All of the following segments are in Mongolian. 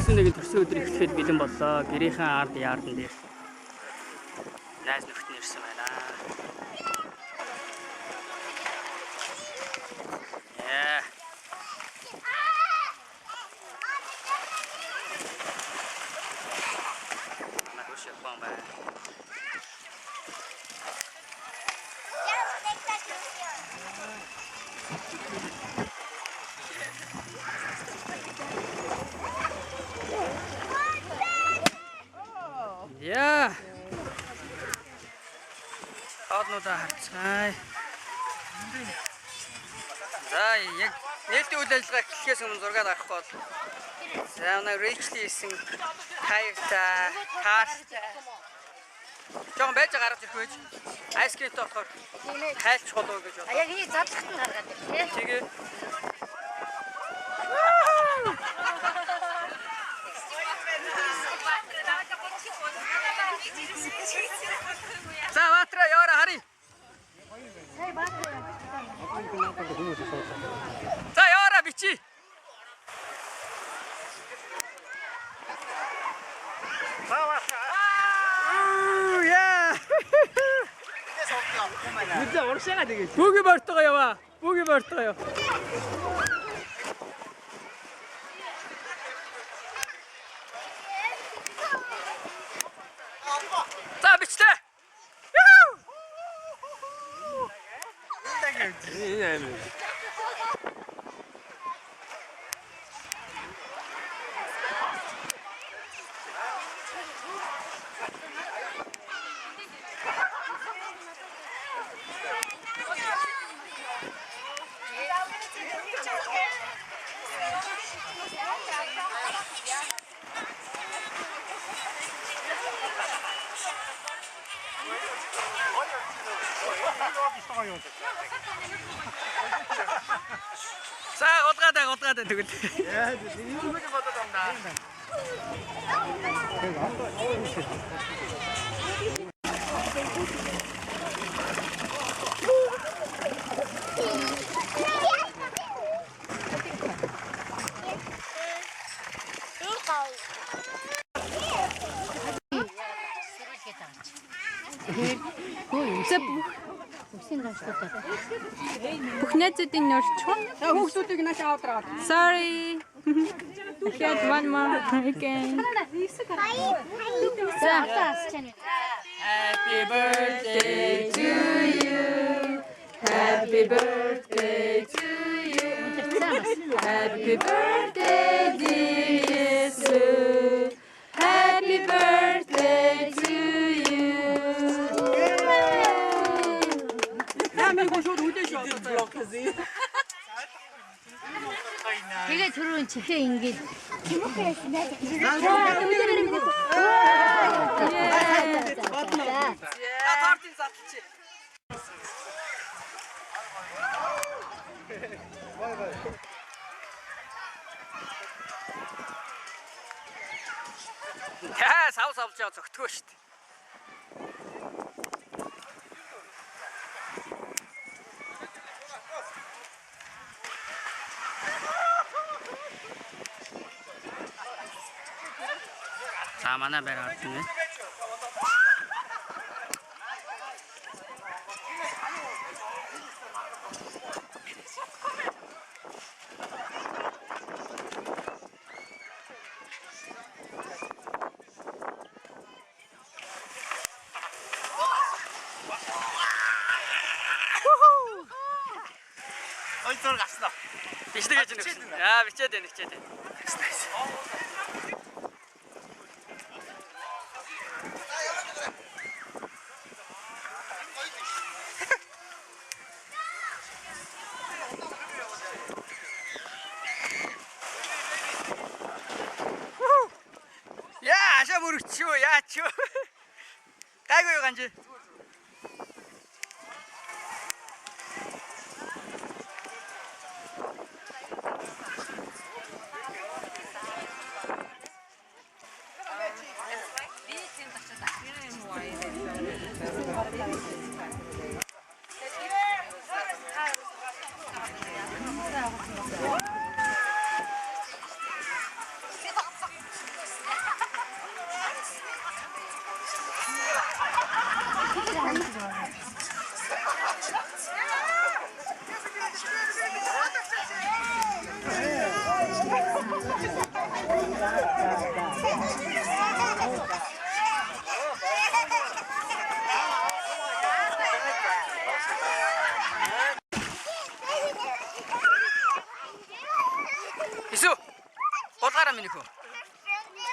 Тэгсэн нэг төрсөн өдөр эхлэхэд бэлэн боллоо. Гэрийнхэн ард яардан дээр найз нөхд нь ирсэн байна. Яа. Манай хөш Япон байна. Яа. Хоолнуудаа харцгаая. За, яг нээлтийн үйл ажиллагаа эхлэхээс өмнө зураг авахгүй бол. За, манай Рэйчл хийсэн кайфта, карт. Жохон байж гаргаж ирэх байж. Ice cream тэй болохоор хайлчих болов уу гэж бодлоо. Яг энийг задлахт нь гаргаад ир тий. Тэгээ. За, Баатара, яваараа харъя. Сая Баатар. За, яваараа бичи. Яа. Нүдээ урагшаага тэгээд. Бүги мортогоо яваа. Бүги мортогоо яв. За, бичлээ. Энэ аим. За, гулгаад гулгаад тэгвэл. Яа, энэ юм бодоод байна. За, бүх найзуудыг нөрчих. За, хүүхдүүдийг нааш аваад. Sorry. I had one more again. За. Happy birthday to you. Happy birthday to you. Happy birthday, dear Sue. Happy birthday to you. За, ми шууд хүлээж шүү одоо. Тэгээ түрүүн чихээ ингээд За, тортын задлчих. Яа, сав савж байгаа зөгтгөө шүү дээ. За, манай байр орсон байна. Ой, зураг авсан. Бичлэг хийж байна. Яа, бичээд байна, бичээд байна. Яа, ашаа мөрөгч юу? Яа ч юу? Гайгүй юу ганжи? Исүү. Гулгаараа миний хөө.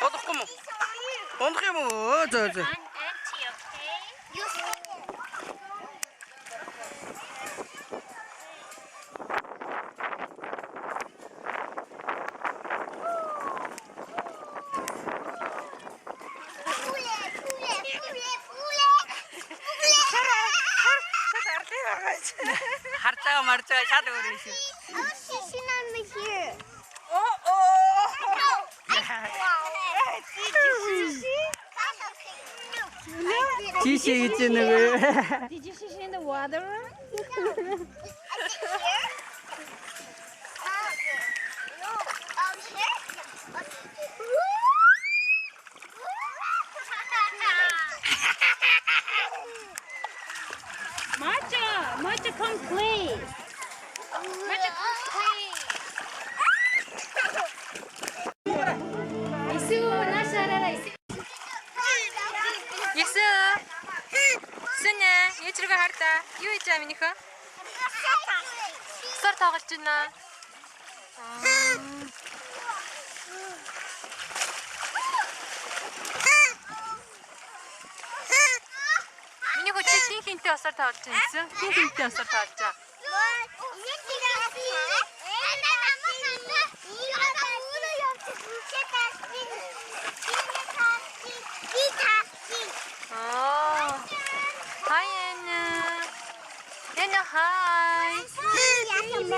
Гулахгүй юм уу? Унах юм уу? Зөө зөө. Харж байгаа марж байгаа шал өөр юм шиг. Тийшээ гэж нөгөө. Did you see in the water? Macha, Macha, come play. Macha, come play. Isu, наашаараа Isu. Есүү. Сүнэ, ээж рүүгээ хар та. Юу хийж байгаа минийхөө? Усаар тоглож байна. Миний хөө чи хин хинтэй усаар тоглож байна гэсэн. Хин хинтэй усаар тоглож байгаа. Аа. Hi Anna. Anna hi.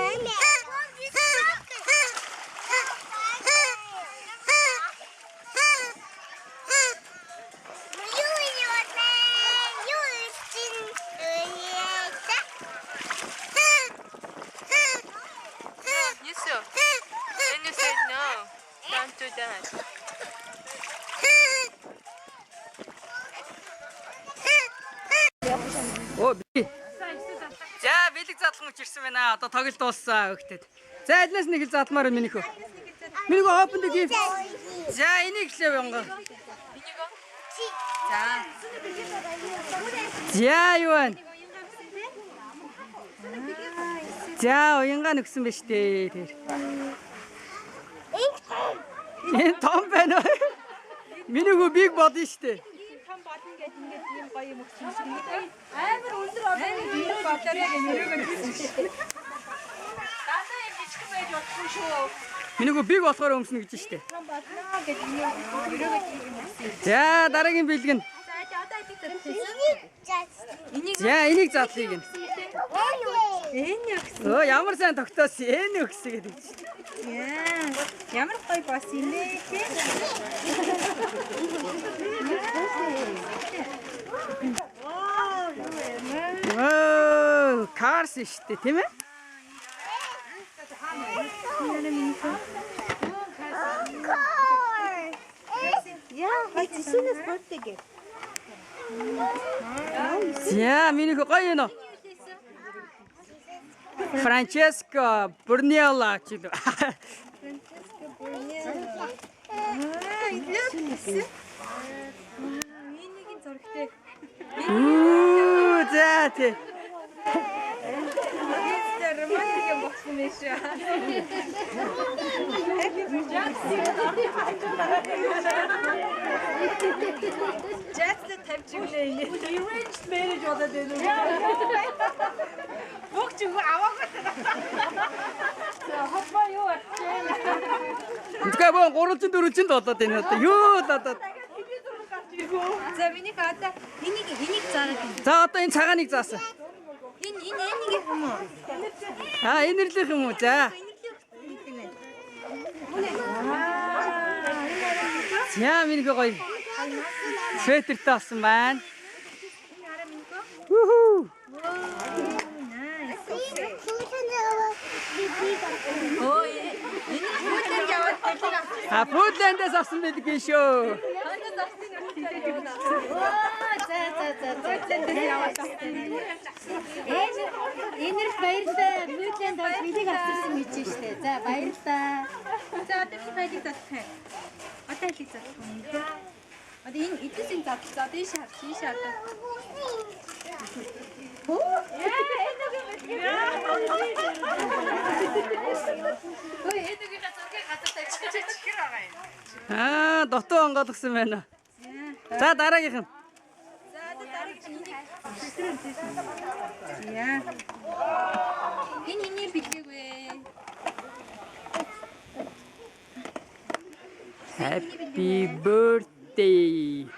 Есүү. Anna said no. Don't do that. Оо би. За бэлэг задлан хүч ирсэн байна. Одоо тоглолт дууссан хөхтэд. За алинаас нэг л задмаар байна миний хөө. Миний хөө open the gift. За энийг эхлэв онгоо. За. За юу вэ? За уянгаа нөгсөн байж тээ тэр. Энэ том байна уу? Миний хөө биг бодно штэ. Том бодно гэд ингээд ийм гоё юм өгсөн юм шиг. Амар өндөр одоо нэг бодлороо гэж өрөөгөө хийсэн. Дандаа юм жижигхэн байж болохгүй шүү. Миний хөө биг болохоор өмснө гэж штэ. Том бодно гэд ингээд өрөөгөө ийм өгсөн. За дараагийн бэлэг нь. За одоо энийг задлаа. Энийг За энийг задлыг нь. энэ өгсөн. Өө ямар сайн тогтоосон энэ өгсөн гэдэг чинь. Яа. Ямар гоё бос юм бэ те? Вау, Cars штэ тийм ээ? За миний хөө гоё юм уу? Франческо Бурнелла ч гэдэг. Энэгийн зурагтай. Үу за тий. Энэ романтик юм болсон юм шүү. Жацлаа тавьж өглөө энэ. Arranged marriage болоод байна уу? Бүгд ч үгүй аваагүй. За хопоо юу болчихээ. Тэгэхээр боо 3 4 болоод байна одоо. Юу л одоо. За миний одоо энийг зараад байна. За одоо энэ цагааныг заасан. Энэ энэ энийг юм уу? Аа энэ нэрлэх юм уу? За. За миний гоё. Светертэй болсон байна. Уху. Өө энэ хүүлэр яваад бэлэг авчих. А Пудлендээс авсан байдаг юм шүү. Оо за за за за. Энерт баярлалаа. Мютланд бол бэлэг авчирсан гэж байна штэ. За баярлалаа. За одоо би баялаг задлах юм. Одоо хэлийг задлах юм. Одоо энэ эднээс энэ задлах. За одоо энэ шар, энэ шар. Ой, эдгийнхаа зургийг газар тавьчих чихэр байгаа юм. Аа, дутуу онгойлгосон байна. За дараагийнх нь. За одоо дараагийнх нь энийг. Яа. Энэ хэний бэлгээг вэ? Happy birthday.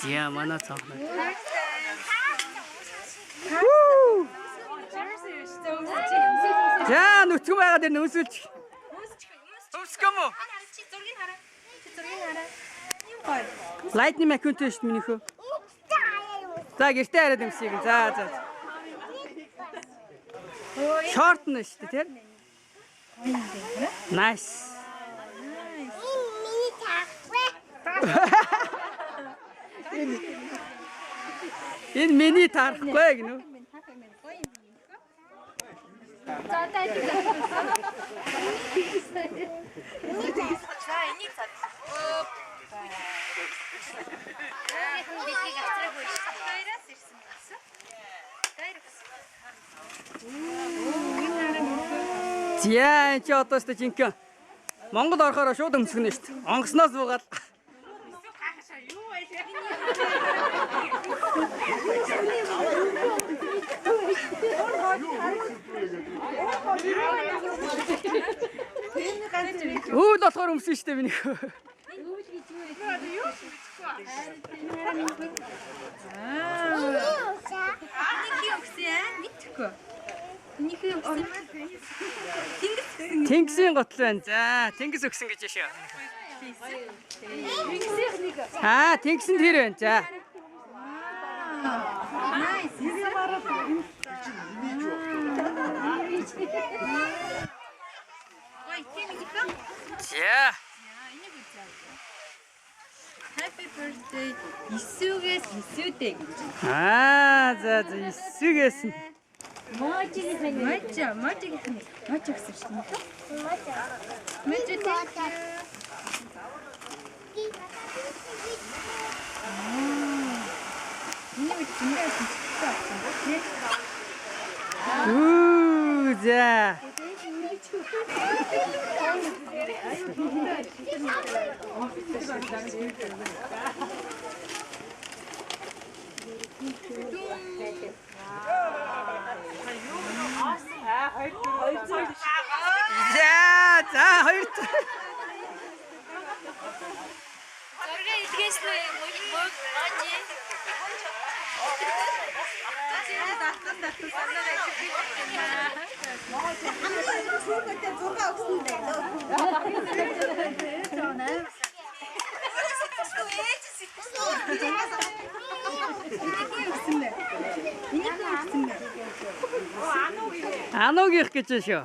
За манай цонхноо. За нүцгэн байгаа дээр нөөсөлч. Өмсгөн мө? Чи зургийг хараа. Чи зургийг хараа. Юм гоё. Lightning McQueen шүү дээ минийхөө. За гэртээ хараад өмсөйг. За за. Шорт нь шүү дээ, тийм? Nice. Энэ миний таарахгүй гэнэ үү? За одоо энийг за энийг зад. Бэлгийг авчраагүй шүү дээ. Дайраас ирсэн гэсэн. Дайр гэсэн. За энэ чи одоо шүү дээ жинхэнэ Монгол орохоор шууд өмсгөнө шүү дээ. Онгоцноос буугаад. Өвөл болохоор өмсөн шүү дээ минийхөө. Өвөл гэж юу вэ? Энийг хий өгсөн яа? Мэдхгүй. Энийг хий өгсөн. Тэнгис өгсөн. Тэнгисийн готл байна. За, тэнгис өгсөн гэж шүү. Тэнгисийнх нэг. Аа, тэнгисэнд тэр байна. За. Nice. Ой, тийм их. За. За, энийг үзье. Happy birthday Исүгээс Исүдэ гэж. Аа, за за эсвэгээс нь. Можиг нь Можа, можигийнх нь мож өгсөн шүү дээ. Можа тийм. Миний үед зингээ жижигтэй болсон тий. Үу, за. За, за хоёр. Зургийг илгээсэн үү? Можи. Ануугийнх гэж шүү.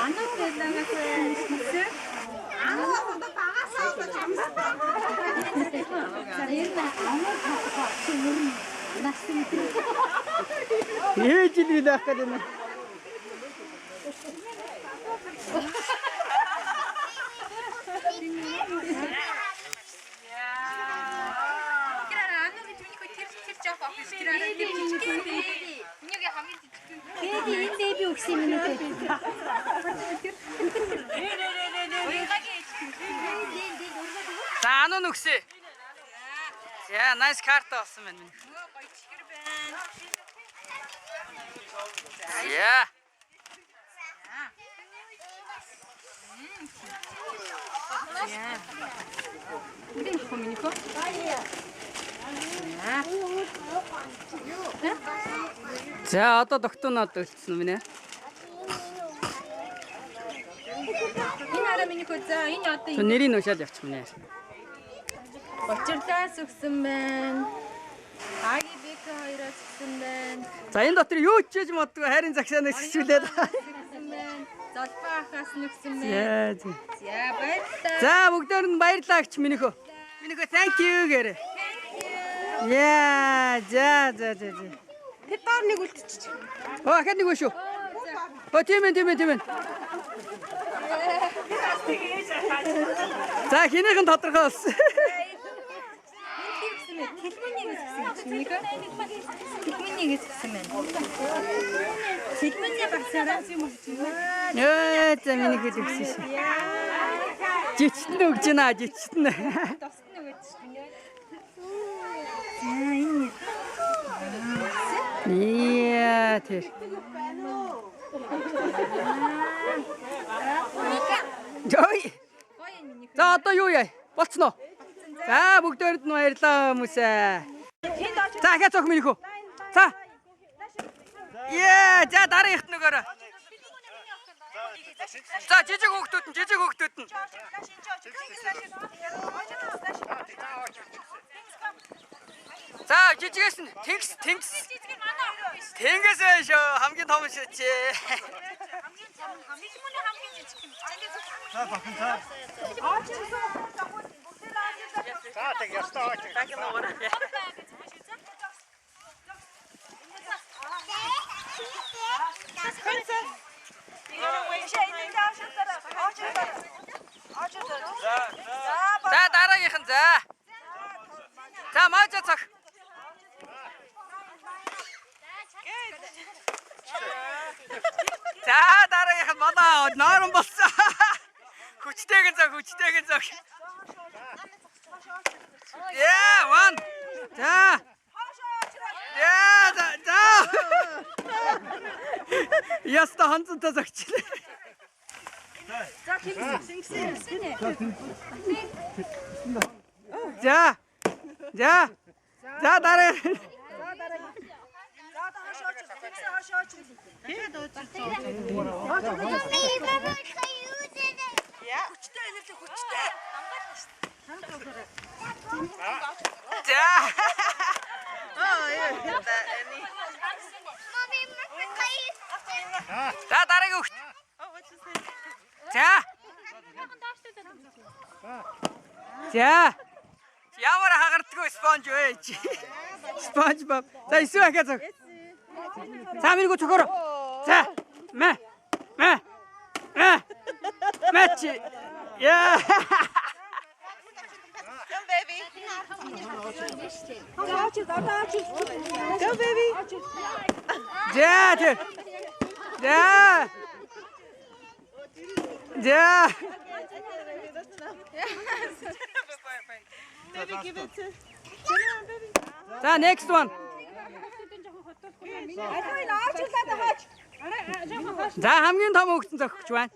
Ануу байлаагаас хэлсэн. За ер нь ануу татах чи ер нь нас мэдээ. Ээж л би даах гэдэг юм. Тэр араа ануу гэж миний хөө тэр тэр жоох ах биш. Тэр араа тэр жижигхэн бэби. Миний хамгийн жижигхэн. Бэби энэ бэби өгсөн юм үү? Уянгагийн ээж. За ануу нүгсээ. За, nice карта болсон байна миний. Өө гоё чихэр байна. За. Энд их юм миний хөө. За, одоо доктонод үлдсэн минь. Энэ араа миний хөө за энэ одоо Тэ нэрийг уншаад явчих минь. Учирлаас өгсөн байна. Аги Бека хоёроос өгсөн байна. За, энэ дотор юу ч хийж модгүй хайрын загсаанаас хичүүлээд. Өгсөн байна. Золбоо ахаас нь өгсөн байна. За. За баярлалаа. За, бүгдээр нь баярлалаа гэж минийхөө. Минийхөө thank you гэрээ. Яа, за за за за. Тэр доор нэг үлдчихэж. Оо, ахад нэг шүү. Оо, тийм ээ, тийм ээ, тийм ээ. За, хинийх нь тодорхой болсон. Энэ тийм өгсөн бэ? Тэлмөний өгсөн гэж. Сэлмэний гэж гисэн байна. Сэлмэний багсаараа юм уу? Өө за миний хөл өгсөн шээ. Жичтэн өгч байна жичтэн. Тосд нь өгөөд шүү дээ. За энэ. Яа тэр. Жой. За одоо юу яа? Болцсноо. За бүгдээрд нь баярлалаа хүмүүсээ. За ахаа цог минийхөө. За. Яа, за дараагийнх нь нөгөөрөө. За жижиг хүүхдүүд нь жижиг хүүхдүүд нь. За жижигээс нь тэнгис тэнгис. Тэнгис байна шүү. Хамгийн том шүү чи. За бахан за. За тэг ёстой аач. За дараагийнх нь за. За маажа цог. За дараагийнх нь манай нойрон болсон. Хүчтэйгэн зог, хүчтэйгэн зог. Яа, one. За. Яа, за, за. Яста ханцтай зогчлээ. За тэнгис тэнгис. За. За. За дараа. За. За дараагийн хүүхэд. За. За. Ямар хагардгүй спонж вэ чи? Спонж Боб. За эсвэл ахаа зог. За минийгөө цохороо. За. Мэ. Мэ. Мэ. Мэ чи. Яа. Come baby. Go baby. За тэр. За. За. Baby, give it to. За next one. За хамгийн том хөгцөн зохиж байна.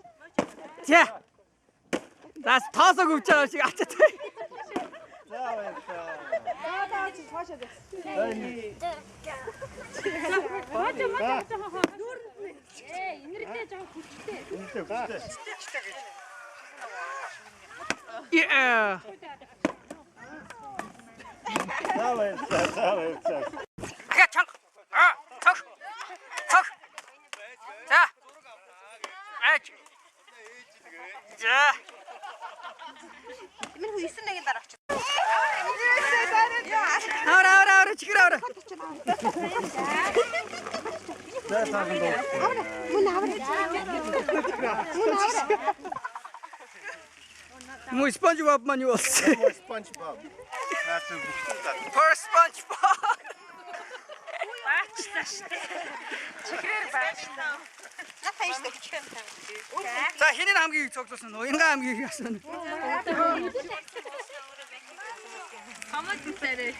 За. За тоосоо гүвч байгаа шиг ачаад. За баярлалаа. Энэртэй жоохон хүчтэй. За. Яа. За баярлалаа. За баярлалаа. Ахаа чанга. Аа, цог. Цог. За. Аач. За. Миний хүү 9 нэг дараа очив. Авра авра авра чихэр авра. За сайхан дуу. Мөн SpongeBob маань юу болсон? SpongeBob. Наа чи бүхтэн за. Poor SpongeBob. Баачлаа шүү дээ. Чихрээр баачлаа. За хин хамгийн их цуглуулсан нь уянга хамгийн их асууна. Хамаг царай.